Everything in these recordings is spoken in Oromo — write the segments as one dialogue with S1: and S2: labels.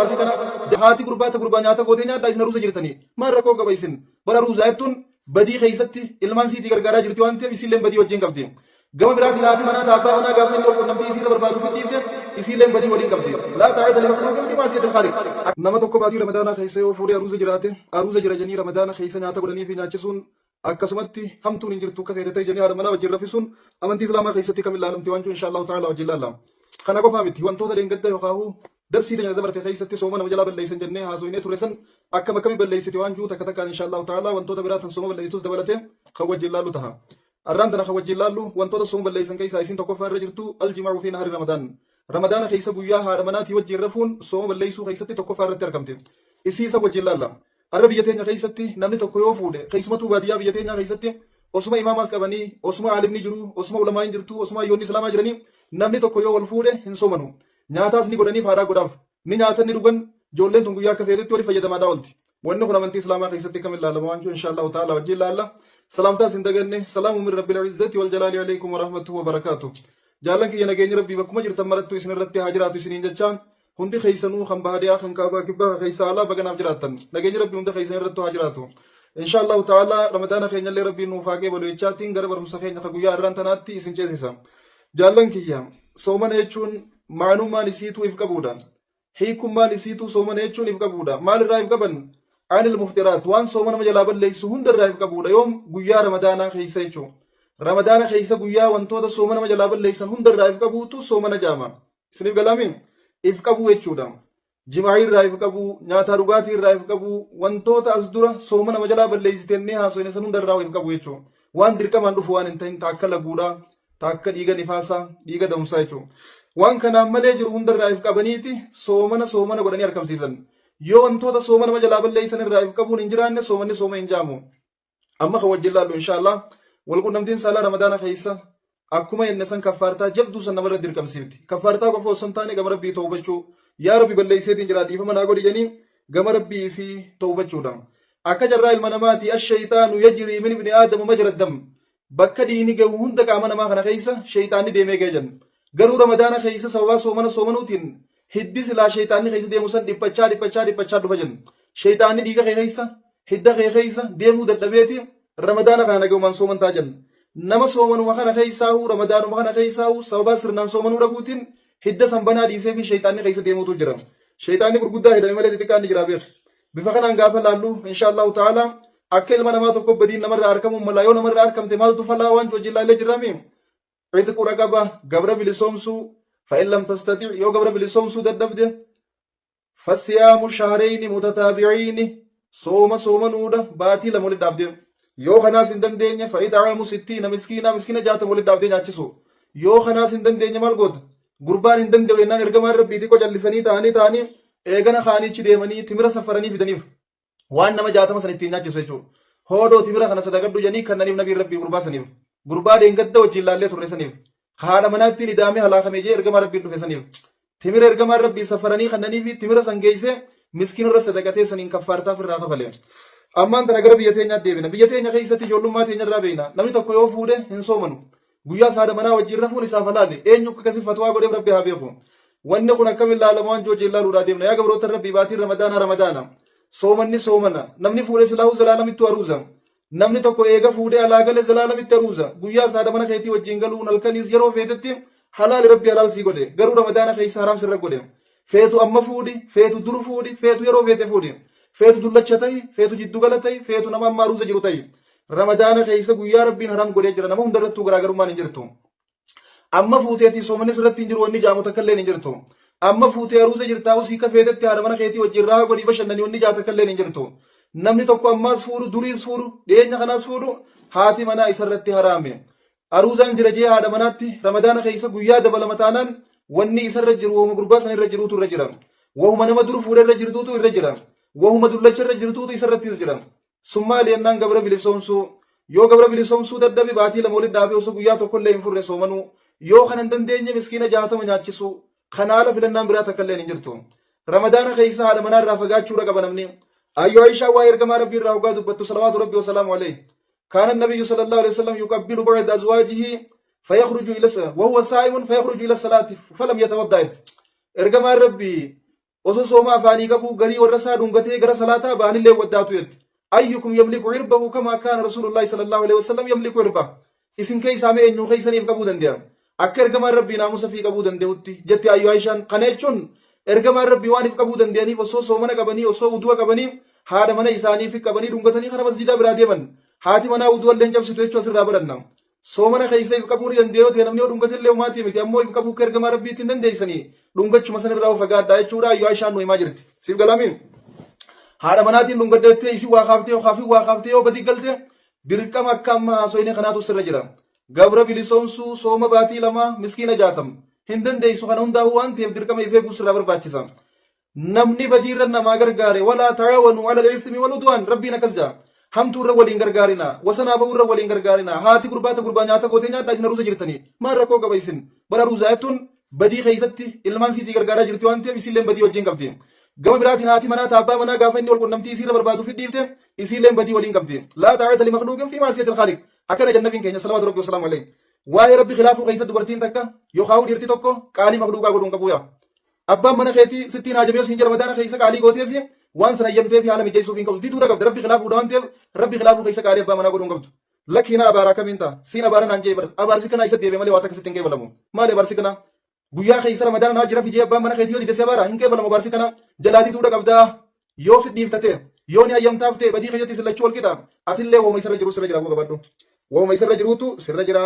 S1: abaarsi kana haati gurbaa ta gurbaa nyaata gootee nyaadhaa isin aruuza jirtanii maal rakkoo qaba isin bara aruuzaa jettuun badii keessatti ilmaan siitii gargaaraa jirti waan ta'eef isiilleen badii wajjin qabdi. Gama biraatiin haati manaa ta abbaa manaa gaafa inni wal qunnamtii isii irra barbaadu fidhiifte isiilleen badii waliin qabdi. Laa xaa'ata limakhluuqin fi ma'siyatil khaaliq. Nama tokko baatii Ramadaanaa keessa yoo fuudhee aruuza jiraate aruuza jira jedhanii Ramadaana keessa nyaata godhanii fi nyaachisuun akkasumatti hamtuun hin jirtu akka feete ta'e jedhanii haadha manaa wajjin raffisuun amantii Islaamaa keessatti kam ilaalamti waan jiru insha Allahu ta'ala wajjin ilaalla. Kana qofaa miti wantoota dheengadda yookaan darsii teenya dabarte keessatti sooma nama jalaa balleessan jennee haasoynee turre san akkam akkamii balleessiti waan jiru takka takkaan insha Allahu ta'ala wantoota biraa tan sooma balleessitus dabalatee kan wajjin laallu taha. Arraan tana kan wajjin laallu wantoota sooma balleessan keessaa isiin tokkoffaa irra jirtu aljimaa'u fi nahari Ramadaan. Ramadaana keessa guyyaa haadha manaatii wajjin rafuun sooma balleessuu keessatti tokkoffaa irratti argamti. Isii isa wajjin laalla. Arra biyya teenya keessatti namni tokko yoo fuudhe keessumattuu baadiyyaa biyya teenyaa keessatti osuma imaamaas qabanii osuma aalimni jiru osuma ulamaa'iin jirtu osuma hayyoonni islaamaa jiranii namni tokko yoo wal fuudhe hin soomanu. Nyaataas ni godhaniif haadhaa godhaaf. Ni nyaatan ni dhugan ijoolleen tun guyyaa akka feetetti wali fayyadamaadhaa oolti. Wanni kun amantii islaamaa keessatti akkam ilaalama waan jiru insha Allahu ta'ala wajjin ilaalla. Salaamtaas hin daganne salaamu min rabbil izzati wal jalaali alaykum wa rahmatuhu wa barakaatuh. Jaallan kiyya nageenyi rabbii bakkuma jirtan marattu isin irratti haa jiraatu isiniin jechaa hundi keessanuu kan baadiyaa kan kaabaa kibbaa kan keessaa alaa baga naaf jiraattan. Nageenyi rabbii hunda keessan irrattu haa jiraatu. Insha Allahu ta'ala ramadaana keenyallee rabbiin nuuf haa qeebalu jechaatiin gara barumsa keenya kan guyyaa irraan tanaatti isin ceesisa. Jaallan kiyya soomana jechuun ma'anummaan isiituu if qabuudha. Hiikummaan isiituu soomana jechuun if qabuudha. Maal irraa if qaban? Anil muftiraat waan sooma nama jalaa balleessu hunda irraa if qabuudha. Yoom guyyaa ramadaanaa keessa jechuudha. Ramadaana keessa guyyaa wantoota sooma nama jalaa balleessan hunda irraa if qabuutu soomana jaama. Isiniif galaami? If qabuu jechuudha. Jimaa'ii irraa if qabuu, nyaataa dhugaatii irraa if qabuu, wantoota as dura sooma nama jalaa balleessite inni haasofne san hunda irraa if qabu jechuudha. Waan dirqamaan dhufu waan hin ta'in ta akka laguudhaa, ta akka dhiiga nifaasaa, dhiiga da'umsaa jechuudha. Waan kanaan malee jiru hunda irraa if qabaniiti soomana soomana godhanii argamsiisan. Yoo wantoota sooma nama jalaa balleessan irraa if qabuun hin jiraanne soomanni sooma hin jaamu. Amma kan wajjin laallu inshaallah walqunnamtiin saalaa ramadaana keessa akkuma jenne san kaffaartaa jabduu san namarra dirqamsiifti. Kaffaartaa qofa osoo hin taane gama rabbii tawbachuu yaa rabbi balleesseetiin jira dhiifama naa godhi jedhanii gama rabbii fi tawbachuudha. Akka carraa ilma namaati ash-shayxaanu yajrii min ibni aadamu majra dam. Bakka dhiigni gahu hunda qaama namaa kana keessa shayxaanni deemee gahe jenna. Garuu ramadaana keessa sababaa soomana soomanuutiin hiddi silaa shayxaanni keessa deemu san dhiphachaa dhiphachaa dhiphachaa dhufa jenna. Shayxaanni dhiiga kee keessa hidda kee keessa deemuu dadhabeeti ramadaana kana nagayumaan soomantaa jenna. Nama soomanuma kana keessaahuu ramadaanuma kana keessaahuu sababaa sirnaan soomanuu dhabuutiin hidda san banaa dhiisee fi shayxaanni keessa deemuutu jira. Shayxaanni gurguddaa hidhame malee xixiqqaan ni jira beeki. Bifa kanaan gaafa laallu insha Allahu ta'ala akka ilma namaa tokko badiin namarraa arkamuun mala yoo namarraa arkamte maaltu falaa waan wajjin laallee jirrami. Itqu raqaba gabra bilisoomsuu fa'in lam tastati yoo gabra bilisoomsuu dadhabde fasiyaamu shahreyni mutataabi'iini sooma soomanuudha baatii lama walitti dhaabdee yoo kanaas hin dandeenye fa'idaamu sittiina miskiinaa miskiina 60 walitti dhaabdee nyaachisu yoo kanaas hin dandeenye maal goota gurbaan hin danda'u jennaan ergamaan rabbii xiqqoo callisanii ta'anii ta'anii eegana kaaniichi deemanii timira safaranii fidaniif waan nama 60 san ittiin nyaachisu jechuudha. Hoodoo timira kana sadagadhu jedhanii kannaniif nabiin rabbii gurbaa saniif. Gurbaa deengadda wajjin laallee turre saniif. Haadha manaattiin idaamee halaakame jee ergamaa rabbiin dhufe saniif. Timira ergamaan rabbii safaranii kannanii fi timira san geessee miskiina irra sadaqatee saniin kaffaartaaf irraa kafale. Ammaan tana gara biyya teenyaatti deebina. Biyya teenya keessatti ijoollummaa teenya irraa beekna. Namni tokko yoo fuudhe hin soomanu. Guyyaa haadha manaa wajjin rafuun isaaf halaali. Eenyu akka akkasii fatwaa godheef rabbi haa beeku. Wanni kun akkamiin laalama waan wajjin laaluudhaa deemna. Yaa gabroota rabbii baatiin ramadaanaa ramadaana. Soomanni soomana. Namni fuudhe silaahuu zalaalamitti aruuza. Namni tokko eega fuudhee alaa gale zalaalamitti aruuza. Guyyaa haadha mana keetii wajjin galuun halkaniis yeroo feetetti halaali rabbi halaal sii godhe. Garuu ramadaana keessa haraam sirra godhe. Feetu amma fuudhi, feetu dur fuudhi, feetu yeroo feete fuudhi. Feetu dullacha ta'i, feetu jiddugala ta'i, feetu nama amma aruuza jiru ta'i. Ramadaana keessa guyyaa rabbiin haram godhee jira. Nama hundarrattuu garaagarummaan hin jirtu. Amma fuuteetii soomanni sirratti hin jiru wanni jaamu takka illee hin jirtu. Amma fuutee aruuza jirtaa usii ka feetetti haadha mana keetii wajjin raaha godhii bashannanii wanni jaa takka illee hin jirtu. Namni tokko ammaas fuudhu duriis fuudhu dhiyeenya kanaas fuudhu haati manaa isarratti haraame. Aruuzaan jira jee haadha manaatti ramadaana keessa guyyaa dabalama taanaan wanni isarra jiru wahuma gurbaa san irra jiruutu irra jira. Wahuma nama dur fuudhe irra jirtuutu irra jira. Wahuma dullacha irra jirtuutu isarrattis jira. Sun maali jennaan gabra bilisoomsuu. Yoo gabra bilisoomsuu dadhabe baatii lama walitti dhaabee osoo guyyaa tokkollee hin furre soomanuu. Yoo kana hin dandeenye miskiina 60 nyaachisuu. Kana ala filannaan biraa takka illee hin jirtu. Ramadaana keessa haadha manaa irraa fagaachuudha qaba namni. Ayyo Aishaa waa'ee ergamaa Rabbii irraa hoggaa dubbattu salawaatu Rabbii wasalaamu alayhi. Kaana nabiyyu sallallahu alayhi wasallam yuqabbilu ba'da azwaajihi fayakhruju ila wahuwa saa'imun fayakhruju ila salaati falam yatawadda. Ergamaan Rabbii Osoo sooma afaanii qabuu garii warra isaa dhungatee gara salaataa bahanillee hin waddaatu jetti. Ayyukum yamliku irbahu kamaa kaana Rasuulullaahi sallallaahu aleyhi wasallam yamliku irbah. Isin keessaa mee eenyuu keessaniif qabuu dandeya? Akka ergamaan Rabbii naamusa fii qabuu danda'utti jetti Ayyoo Aishaan. Kana jechuun ergamaan Rabbii waan if qabuu danda'aniif osoo soomana qabanii osoo wudu'a qabanii haadha mana isaanii fi qabanii dhungatanii kara masjiidaa biraa deeman. Haati manaa wudu'a illee hin cabsitu jechuu asirraa baranna. Soomana keessa if qabuu ni dande'a yoo ta'e namni yoo dhungate illee homaatii miti ammoo if qabuu akka ergamaa Rabbiitti hin dandeessanii dhungachuma san irraa fagaadhaa jechuudha Ayyoo Aishaan nu himaa jirti. Siif galaami? Haadha manaatiin dhungadha jettee isin waa kaaftee yookaan fi waa kaaftee yoo badii galte dirqama akka amma haasoyne kanaatu sirra jira. Gabra bilisoomsuu sooma baatii 2 miskiina 60 hin dandeessu kana hundaa'uu waan ta'eef dirqama if eeguu sirraa barbaachisa. Namni badii irra namaa gargaare walaa ta'awanuu alal ismi wal udwaan Rabbiin akkas ja'a. Hamtuu irra waliin gargaarina, wasanaa ba'uu irra waliin gargaarina. Haati gurbaa ta gurbaa nyaata gootee nyaadhaa isin aruuza jirtanii. Maal rakkoo qaba isin? Bara aruuzaa jettuun badii keessatti ilmaan siitii gargaaraa jirti waan ta'eef isiilleen badii wajjin qabdi. Gama biraatiin haati manaa ta abbaa manaa gaafa inni wal qunnamtii isiirra barbaadu fidhiifte isiilleen badii waliin qabdi. Laa taa'ata li makhluuqin fi ma'siyatil khaaliq. Akkana jannabiin keenya salawaatu rabbi wasalaamu alayhi. Waa'ee rabbi khilaafuu keessa dubartiin takka yookaan dhiirti tokko qaalii makhluuqaa godhuun qabu yaa. Abbaan mana keetii sittiin haajame yoo siin jedhe ramadaana keessa qaalii gooteef waan sana hayyamteef haala mijeessuuf hin qabdu. Diduudha qabda. Rabbi khilaafuudha waan ta'eef rabbi khilaafuu keessa qaalii abbaa manaa godhuu hin qabdu. Lakkii na abaara akkamiin ta'a? Siin abaara naan jee bar. Abaarsi kanaa isa deebi'e malee waa takka sitti hin qeebalamu. Maali abaarsi kanaa? Guyyaa keessa ramadaana naa jira fijee abbaan mana keetii yoo dide si abaara hin qeebalamu abaarsi kanaa. Jalaa diduudha qabdaa. Yoo fidhiifta ta'e yoo ni hayyamtaaf ta'e badii keessatti isin lachuu wal qixa. Atillee wooma isarra jiru sirra jira qabadhu. Wooma isarra jiruutu sirra jira.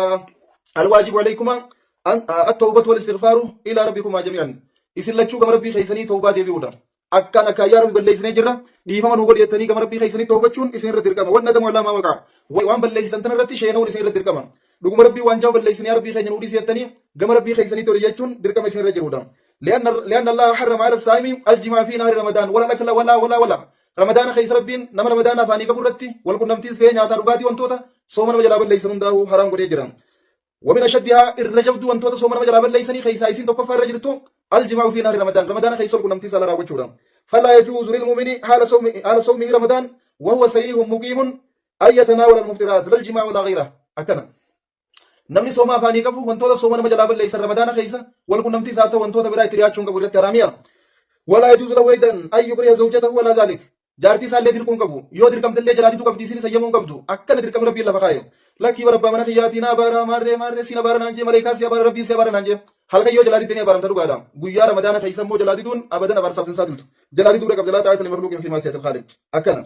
S1: Alwaajibu alaykumaa at-tawbatu wal istighfaaru ila rabbikumaa jami'an. Isin lachuu gama rabbii keessanii tawbaa deebi'uudha. Akkaan akkaan yaa rabbi balleessinee jirra dhiifama nuu godhi jettanii gama rabbii keessanii tawbachuun isin irra dirqama. Wanna damu alaa maa waqa'a. Waan balleessitan tana irratti sheena'uun isin irra dirqama. Dhuguma rabbii waan jahu balleessine yaa rabbii keenya nuu dhiisi jettanii gama rabbii keessanii tole jechuun dirqama isin irra jiruudha. لأن الله حرم على الصائم الجماع في نهار رمضان ولا الأكل ولا ولا ولا رمضان خيس ربين نما رمضان أفاني قبرتي والقنمتيس في نياتا رغاتي وانتوتا صوم نما جلا بليسن هنداو حرام قدي جرام ومن أشدها الرجبد وانتوتا صوم نما جلا بليسني خيس ايسين تكفر رجلتو الجماع في نهار رمضان رمضان خيس القنمتيس على راوچورا فلا يجوز للمؤمن حال صومه رمضان وهو صحيح مقيم أن يتناول المفطرات لا الجماع ولا غيره أكنا Namni sooma afaanii qabu wantoota sooma nama jalaa balleessan Ramadaana keessa wal qunnamtii isaa ta'u wantoota biraa itti dhiyaachuun qabu irratti haraamiya. Walaa yajuuzu lahu aydan an yukriha zawjatahu walaa zaalik. Jaartii isaallee dirquu hin qabu. Yoo dirqamtellee jalaa diduu qabdi isinis hayyamuu hin qabdu. Akkana dirqama Rabbiin lafa kaaye. Lakkii bara abbaa mana kiyyaatii na abaara maarree maarree siin abaara naan jee maleekaa si abaara Rabbiin si abaara naan jee. Halkan yoo jalaa didde ni abaaramta dhugaadha. Guyyaa Ramadaana keessa immoo jalaa diduun abadan abaarsaaf sin saaxiltu. Jalaa diduudha qabda laa xaa'ata limakluuqin fi maasiyatil khaaliq. Akkana.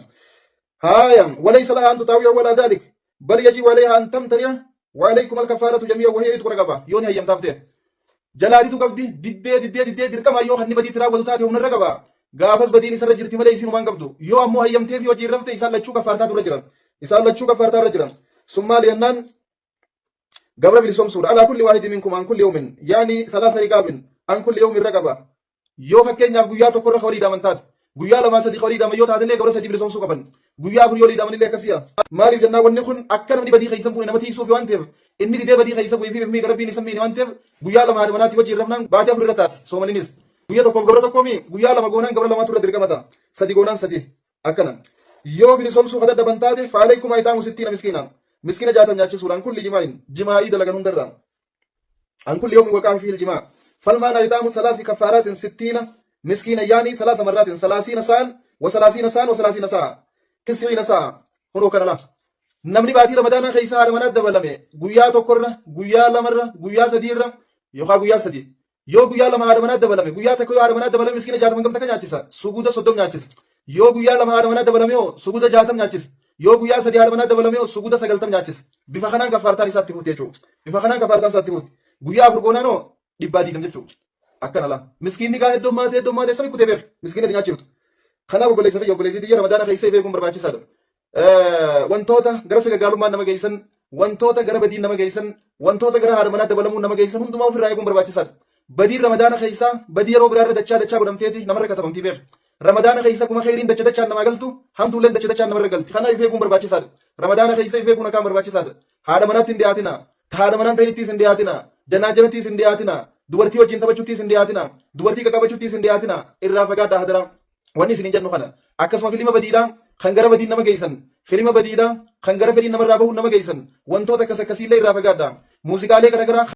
S1: Haaya walaysa lahaa an tutaawi'a walaa daalik bal yajibu alayha an tamtani'a wa alaykum alkafaaratu jamii'an wa hiya itqu raqaba yoo ni hayyamtaaf ta'e. Jalaa didu qabdi diddee diddee diddee dirqama yoo kanni badiitti raawwatu taate humna irra qaba. Gaafas badiin isarra jirti malee isiin humaan qabdu. Yoo ammoo hayyamtee fi wajjiin rafte isaan lachuu kaffaartaatu irra jira. Isaan lachuu kaffaartaa irra jira. Sun maali jennaan gabra bilisoomsuudha. Alaa kulli waahidi minkum an kulli yawmin yaani salaasa riqaabin an kulli yawmin raqaba. Yoo fakkeenyaaf guyyaa tokko irra ka walii daaman taate, guyyaa lamaa sadii ka walii daaman yoo taatellee gabra sadii bilisoomsuu qaban. Guyyaa afur yoo walii daamanillee akkasiya. Maaliif jennaan wanni kun akka namni badii keessa hin buune nama tiisuufi waan ta'eef inni didee badii keessa bu'ee fi miidha Rabbiin isa miine waan ta'eef guyyaa lama haadha manaatii wajjin rafnaan baatii afur irra taati soomaninis. Guyya tokkoof gabra tokkoomi guyyaa lama goonaan gabra lamaatu irra dirqama ta'a. Sadi goonaan sadi. Akkana. Yoo bilisoomsuu ka dadhaban taate fa'alaykumaa itaamu sittiina miskiina. Miskiina jaatam nyaachisuudhaan kulli jimaa'in jimaa'ii dalagan hundarraa. عن كل يوم وقع فيه الجماع فالمعنى إطعام ثلاث كفارات 60 مسكينا يعني ثلاث مرات 30 ساعة و30 ساعة و30 ساعة 90 ساعة هنو كان لا namni baatii ramadaanaa keessa haadha manaa dabalame guyyaa tokkorra guyyaa lamarra guyyaa sadiirra yookaan guyyaa sadi yoo guyyaa lama haadha manaa dabalame guyyaa tokko yoo haadha manaa dabalame miskiina 60 gamta nyaachisa suguuda 30 nyaachisa yoo guyyaa lama haadha manaa dabalame hoo suguuda 60 nyaachisa yoo guyyaa sadi haadha manaa dabalame hoo suguuda 90 nyaachisa Bifa kanaan kafaartaan isaatti fuuti jechuudha. Bifa kanaan kafaartaan isaatti fuuti. Guyyaa afur goonaan hoo 120 jechuudha. Akkana laa. Miskiinni gaa heddummaatee heddummaatee sami kutee beeka. Miskiinni ati nyaachiftu. Kanaaf obboleessa kiyya obboleettii tiyya Ramadaana keessa beekuun barbaachisaadha. Wantoota gara sagagaalummaan nama geessan, wantoota gara badiin nama geessan, wantoota gara haadha manaa dabalamuun nama geessan hundumaa ofirraa eeguun barbaachisaadha. Badiin Ramadaana keessaa badii yeroo biraarra dachaa dachaa godhamteeti namarra katabamtii beeka. Ramadaana keessa akkuma kheyriin dacha dachaan namaa galtu, hamtuulleen dacha dachaan namarra galti. Kanaaf if eeguun barbaachisaadha. Ramadaana keessa if eeguun akkaan barbaachisaadha. Haadha manaatti hin dhiyaatinaa. Ta haadha manaa hin ta'inittiis hin dhiyaatinaa. Janaajanattiis hin dhiyaatinaa. Dubartii wajjin taphachuttiis hin dhiyaatinaa. Dubartii qaqqabachuttiis hin dhiyaatinaa. Irraa fagaadhaa hadaraa. Wanni isiniin jennu kana. Akkasuma filima badiidhaa kan gara badiin nama geessan, filima badiidhaa kan gara fedhiin namarraa bahuun nama geessan, wantoota akkas akkasiillee irraa fagaadhaa. Muuziqaalee garagaraa.